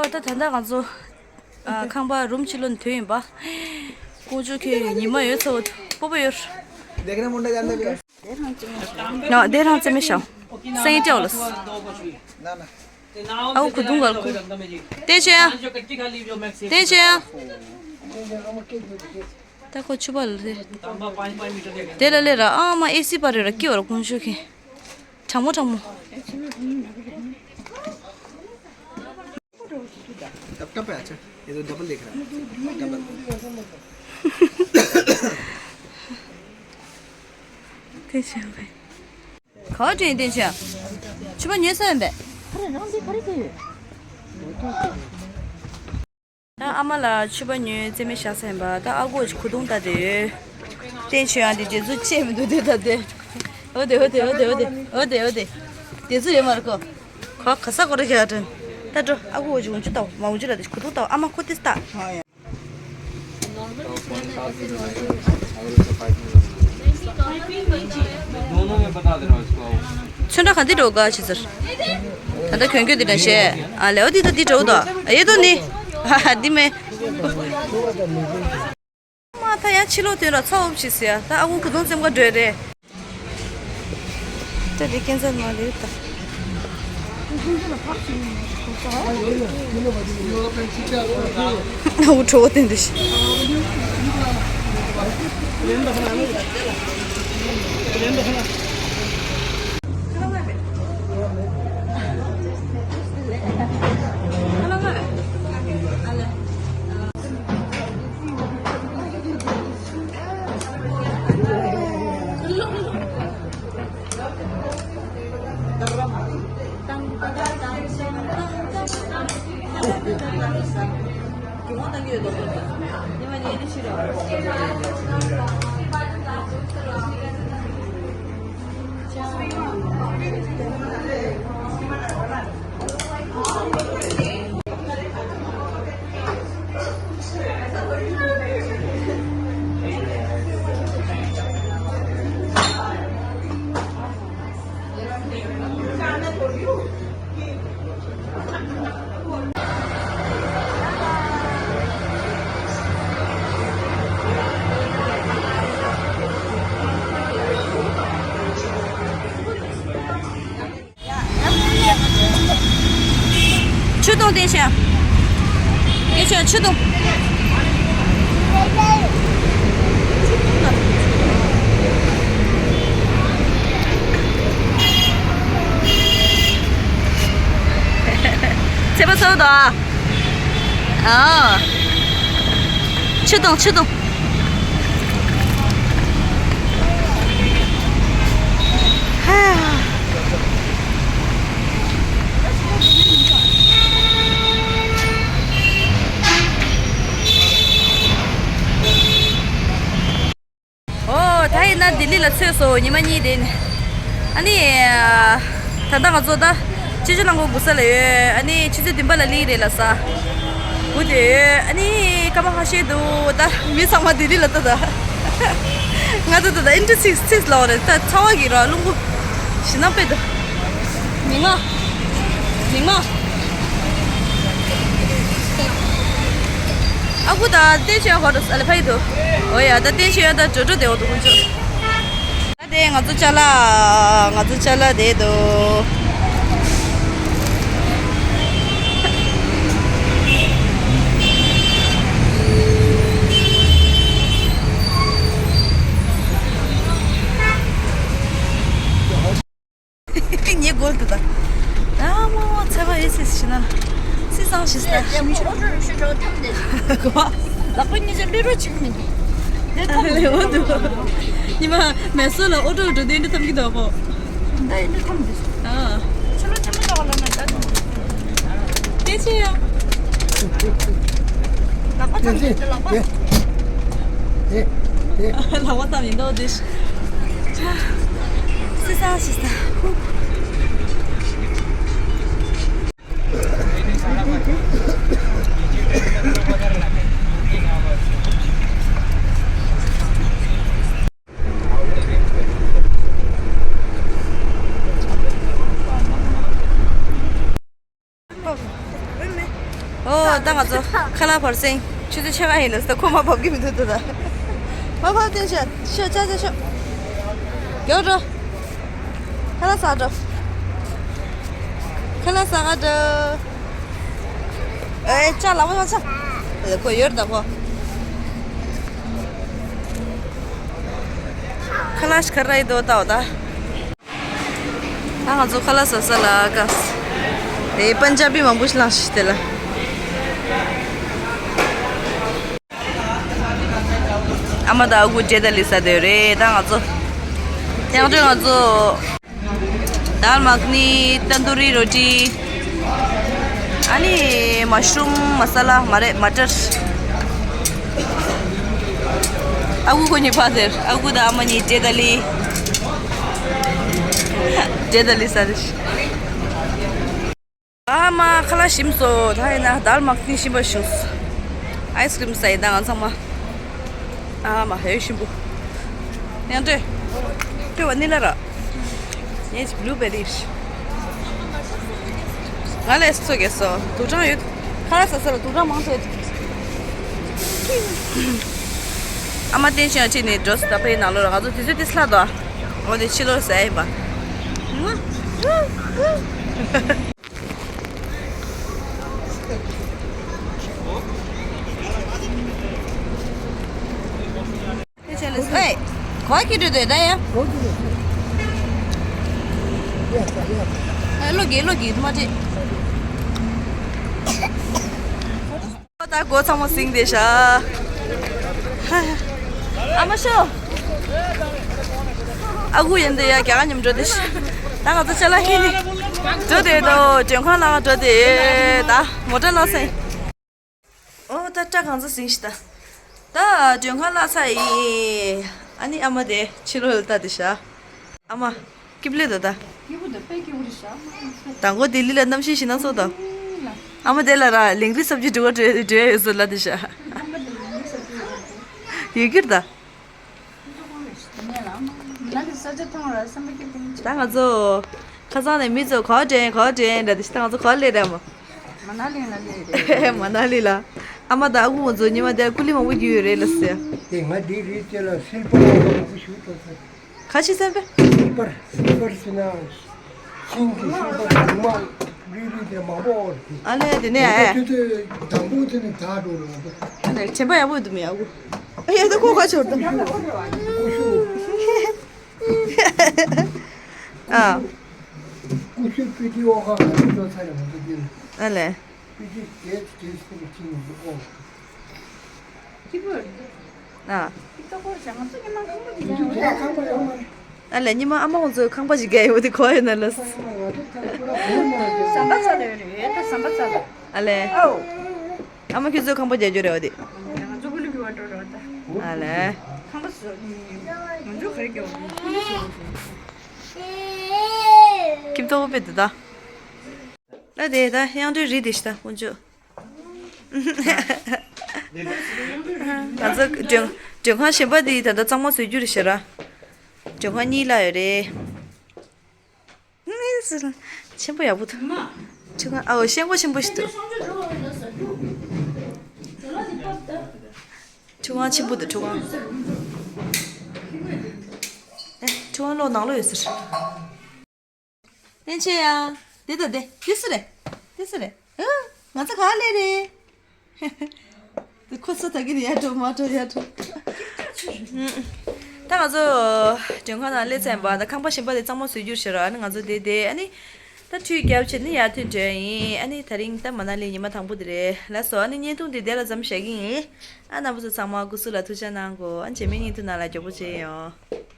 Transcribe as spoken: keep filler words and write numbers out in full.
ད་ད་ལྟ་ང་ཚོ་ཨ་ཁང་པ་རུམ་གཅིག་ལོན་ཐོན་ཡིན་པ། དཀོན་མཆོག་མཁྱེན། ཉི་མ་ཡོད་ཚ་བོ་སྤོབས་པ་ཡོད། देखना मुंडा जानता क्या? हाँ, देर हाँ से मैं शाम। सही चलो। ना ना। ཨ་ཁུ་དུང་གར་ཁུ། བསྟན་ཆོས། བསྟན་ཆོས། ད་ཁོ་ཆུ་བར་ལ་རེད། དེ་ལ་ལས་ར་ཨ་མ་ཨེ་སི་པར་རེད་ར་སྐྱིད་བར་དཀོན་མཆོག་མཁྱེན། གྲང་མོ་གྲང་མོ། टप टप है। अच्छा, ये तो डबल देख रहा है। डबल। བསྟན་ཆོས། ག་བ་དྲན་བསྟན་ཆོས། ཆུ་བར་ཉོས་ས་ཡིན་པས། ད་ཨ་མ་ལགས་ཆུ་བར་ཉོས་རྩེད་མོ་བཞག་ས་ཡིན་པ། ད་ཨ་ཁུ་ཁུ་དུང་ལྟ་དེ་ཡོད། བསྟན་ཆོས་ཡང་དེ་དེ་ཚོ་ཆེ་མི་འདུག་དེ་ད་དེ། འོ་དེ་འོ་དེ་འོ་དེ་འོ་དེ་འོ་དེ་འོ་དེ། དེ་ཚོ་ཡོད་མ་རེད་ཁོ། ཁོ་ག་ས་གོ་རེ་ཁྱེད་དྲན། ད་འགྲོ་ཨ་ཁུ་འོ་ཅུ་འོ་ཅུ་ལྟ་མ་འོ་ཅུ་ལ་དེ་ཁུ་དུང་ལྟ་ཨ་མ་ཁོ་དེ་ལྟ། ཚོན་ཁྲ་ག་འདི་འགྲོ་ག་ཆི་ཟེར། ད་ལྟ་གྱོན་གྱོན་འདི་འདྲ་བྱས། ཨ་ལེའོ་འདི་ད་འདི་འགྲོ་དོ། ཨ་ཡེ་དོ་ནི། ཨ་འདི་མེད། མ་ད་ཡང་ཕྱི་ལོགས་དོན་ར་ཚ་འོབ་ཆི་ཟེར་ཡ། ད་ཨ་ཁུ་ཁུ་དུང་ཙེམ་ག་འགྲོ་རེད། ད་དེ་ཁྱེད་ཚོ་མ་ལེ་ད། ཨ་ཁུ་གྲོད་པ་བསྟན་འདི་ཤི། ཆུ་བཏུང་། བསྟན་ཆོས། བསྟན་ཆོས་ཆུ་བཏུང་། ཚེ་པ་སོ་དོ། ཨ། ཆུ་བཏུང་། ཆུ་བཏུང་། ཨོ། ད་ཡིན་ན་ལྡི་ལི་ལ་ཚུད་སོང་། ཉི་མ་གཉིས་དེ་ནི། ཨ་ནི། ད་ལྟ་ང་ཚོ་ད་ཆུ་ཆུ་ལང་གོ་གུ་ས་ལ་ཡོད། ཨ་ནི་ཆུ་ཚོད་བདུན་པ་ལ་ལི་རེད་ལ་ས། གུ་དེ་ཡོད། ཨ་ནི་ཀ་མ་ཧ་ཤེ་འདུག་ད་མི་ཚང་མ་ལྡི་ལི་ལ་ལྟ་ད། ང་ཚོ་ད་ད་ཨིན་ཏྲི་སིག་སིག་ལ་འོ་རེད། ད་ཚ་བ་གི་ར་རླུང་བུ་ཞི་ན་པེ་ད། མི་ང་། མི་ང་། ཨ་ཁུ་ད་བསྟན་ཆོས་ཧོ་རུ་ས་ལ་ཕ་ཡི་དུ། ཨོ་ཡ་ད་བསྟན་ཆོས་ཡ་ད་འགྲོ་འགྲོ་དེ་འོ་དུ་ཁུ་ཆོ། ད་དེ་ང་ཚོ་ཅ་ལག་ང་ཚོ་ཅ་ལག་དེ་དུ། ངའི་མགོ་དེ་དང་། ཨ་མོ་ཚ་བ་ཨེ་སི་ཤི་ན། སི་སང་ཤི་སྟ། ལག་པ་གཉིས་ཀྱི་ལུས་རོ་གཅིག་མིན་ཏེ། ཉི་མ་མེ་སོ་ལ་ཨོ་ཏོ་འགྲོ་དེ་འདྲ་ཐམ་གི་འདུག་པོ། ད་ཡིན་འདྲ་ཐམ་གི་འདུག་ཨ། ཆུ་ལོ་ཆེན་མོ་ལ་ལ་ན་ད། དེ་ཆེ་ཡ། ལག་པ་ཐམ་གི་ལག་པ། ལག་པ་ཐམ་ཡིན་འདུག་དེ། སི་ས་སི་ས། ཁ་ལག་བར་སེང་ཆུ་ཚོད་ཕྱེད་ཀ་ཡིན་ལ་ས་ཁོ་མ་བབས་ཀྱི་མི་འདུག་ད། མ་བབས་དེ་ཤོད་ཤོད་ཆ་ཚ་ཤོད། མགྱོགས་འགྲོ། ཁ་ལག་ཟ་འགྲོ། ཁ་ལག་ཟ་ག་འགྲོ། ཨེ་ཅག་ལ་མ་མ་ཆ། ཁོ་ཡོད་ད་ཁོ། ཁ་ལག་ཤི་ཁ་ར་ཡི་དོ་ད་འོ་ད། ད་ང་ཚོ་ཁ་ལག་ཟ་ས་ལ་ཀ་ས། དེ་པན་ཇ་བི་མང་པོ་ཞིག་ལངས་ཤིག་དེ་ལ། ཨ་མ་དང་ཨ་ཁུ་ཇེ་ད་ལི་ཟ་དེ་རེད་ད་ང་ཚོ། ཡང་ཅོ་ང་ཚོ། དཱལ་མ་ཁ་ནི་ཏན་དུ་རི་རོ་ཏི། ཨ་ནི་མ་ཤ་རུམ་མ་ས་ལ་མ་རེད་མ་ཊར། ཨ་ཁུ་ཁོ་གཉིས་ཕ་དེར་ཨ་ཁུ་དང་ཨ་མ་གཉིས་ཇེ་ད་ལི། ཇེ་ད་ལི་ས་རེད། ཨ་མ་ཁ་ལག་ཞིམ་སོང་། ད་ཡིན་ན་དཱལ་མ་ཁ་ནི་ཞིམ་པ་བྱུང་། ཨའི་སི་ཀྲིམ་ཟ་ཡིན་ད་ང་ཚང་མ། ཨ་མ་ཧེ་ཞིམ་པོ། ཡང་ཏོ། ཏོ་བ་ནི་ལ་ར། ངས་ཅི་བླུ་བེ་རིར། ང་ལས་སོ་གེ་སོ་དུག་སྦྲང་ཡོད། ཁ་ལག་ཟ་ས་ལ་དུག་སྦྲང་མང་ཚོད། ཨ་མ་བསྟན་ཤིང་ཁྲིད་ནས་འགྲོ་སི་ད་ཕའི་ནང་ལོ་ལ་ང་ཚོ་དུས་ཚོད་ཏིས་ལྷག་དོ། འོ་དེ་ཕྱི་ལོ་ཟ་ཡིན་པ། ཨེ། གོ་ཁྱི་འགྲོ་དེ་ད་ཡ། ཨེ་ལོ་གི་ལོ་གི་མ་དྲི། ད་སྒོ་ཚང་མ་ཟིང་དེ་ཤ། ཨ་མ་ཤོ། ཨ་ཁུ་ཡིན་དེ་ཡ་རྒྱ་གར་མཉམ་འགྲོ་དེ་ཤ། ད་ང་ཚོ་ཅ་ལག་ཁྱེར་ནི། འགྲོ་དེ་དོ་མགྲོན་ཁང་ལ་འགྲོ་དེ་ད་མོ་ཊ་ལ་སེང་། ཨོ་ད་སྐྲ་གང་ཚ་ཟིང་ཤི་ད། ད་མགྲོན་ཁང་ལ་ཚ་ཡི། ཨ་ནི་ཨ་མ་དེ་ཕྱི་ལོགས་ལ་ལྟ་དེ་ཤ། ཨ་མ། སྐྱིབ་ལེ་ད་ད། སྐྱིད་པོ་འདུག་དཔེ་སྐྱིད་པོ་རེད་ཤག་དང་པོ་ལྡི་ལི་ལ་གནམ་གཤིས་ཞེད་སྣང་ཚོགས་དང་། ཨ་མ་དེ་ལ་ར་ལིང་རི་སབ་ཇི་འགྲུལ་བ་འགྲོ་འགྲོ་ཡ་ཡོད་ཟེར་ལ་དེ་ཤ། ཡོད་ཀྱིར་ད། ད་ང་ཚོ་ཁ་སང་ནས་མི་ཚོ་ག་པར་འགྲོ་ཡིན་ག་པར་འགྲོ་ཡིན་འདྲ་དེ་ཤ། ད་ང་ཚོ་ག་པར་སླེབས་རེད་མོ། མ་ན་ལི་ལ་སླེབས་རེད། མ་ན་ལི་ལ། ཨ་མ་དང་ཨ་ཁུ་ང་ཚོ་ཉི་མ་དེར་ཀུ་ལི་མང་པོ་རྒྱུག་ཡོད་རེད་ལ་ཟེར། དེ་ང་འདི་རེད་ཅེ་ལ་སིལ་པ་མང་པོ་ཞུ་ཐུབ་ས། ཁ་ཆེ་སེམས་པས། སིལ་པར་སིལ་པར་ཟེར་ན། ཤིང་གི་སིལ་པར་གཞུང་མ་རིལ་རིལ་དེ་མང་པོ་འོར་གི། ཨ་ལས་དེ་ནས་ཨེ། དེ་དུས་དང་པོ་དེ་ནི་དག་འགྲོ་རུང་། ཨ་ལས་དྲན་པ་ཡག་པོ་འདུག་མི་ཨ་ཁུ། ཨ་ཡ་ད་ཁོ་ཁ་ཆོར་ད། ཨ། ཀུ་ཤུ་པི་ཏི་ཨོ་ཁ་ཁ་ཏུ་ཚ་ཡ་མ་ཏུ་དེ་ལ། ཨ་ལས། པི་ཏི་གེ་གེ་སི་ཏི་ཁི་ཁི་ཨོ། ཨ། ཨ་ལས་ཉི་མ་ཨ་མ་ཁོང་ཚོའི་ཁང་པ་ཞིག་རྒྱག་ཡོད་དེ་གོ་ཡོད་ན་ལ། ཟམ་པ་ཚ་ལ་ཡོད་རེད་ད་ཟམ་པ་ཚ་ལ། ཨ་ལས། ཨོ། ཨ་མ་ཁྱོད་ཚོའི་ཁང་པ་རྒྱག་རྒྱུ་རེད་བ་དེ། ང་ཚོ་ཀུ་ལུ་གི་བ་འགྲོ་རེད་བ་ད། ཨ་ལས། ཁང་པ་བཟོ་ང་ཚོ་ག་རེ་རྒྱག་བ་རེད། ཁྱིམ་ཐོག་པོ་དཔེ་འདུག་ད། ཨ་དེ་ད་དབྱངས་སྒྲོལ་རི་དེ་ཤི་ད་དཀོན་མཆོག་ང་ཚོ་མགྲོན་མགྲོན་ཁང་གཞན་པ་དེ་ད་ལྟ་གཙང་མ་བཟོ་རྒྱུ་རེད་ཤག་ར། མགྲོན་ཁང་གཉིས་ལ་ཡོད་རེད། ཆེན་པོ་ཡག་པོ་འདུག་ཁྲུས་ཁང་ཨའོ་ཤེལ་སྒོ་ཆེན་པོ་ཞིག་འདུག་ཁྲུས་ཁང་ཆེན་པོ་འདུག་ཁྲུས་ཁང་། ཨེ་ཁྲུས་ཁང་ལོགས་ནང་ལོགས་ཡོད་ཟེར། ལྷན་ཆེ་ཡ། དེ་དང་དེ། དེ་སུ་རེད། དེ་སུ་རེད། ཨ། ང་ཚོ་ག་ལེ་རེད། དེ་ཁོ་ཚོ་ད་གིན་ཡར་འགྲོ་མར་འགྲོ་ཡར་འགྲོ། ད་ང་ཚོ་མགྲོན་ཁང་ནང་སླེབས་ཚར་ཡིན་པ། ད་ཁང་པ་གཞན་པ་དེ་གཙང་མ་བཟོ་རྒྱུ་ཞིག་ར། ཨ་ནི་ང་ཚོ་དེ་དེ་ཨ་ནི། ད་ཁྲུས་བརྒྱབ་བྱས་ནི་ཡར་ཐོན་འགྲོ་ཡིན། ཨ་ནི་ད་རིང་ད་མ་ན་ལི་ཉི་མ་དང་པོ་དེ་རེད། ལགས་སོ། ཨ་ནི་བརྙན་ཐུང་དེ་དེ་ལ་མཚམས་བཞག་གི་ཡིན། ཨ་རྣམ་པ་ཚོ་ཚང་མ་སྐུ་གཟུགས་ལ་ཐུགས་ཅག་གནང་གོ། ཨ་རྗེས་མའི་བརྙན་ཐུང་ནང་ལ་མགྱོགས་པོ་མཇལ་ཡོང་།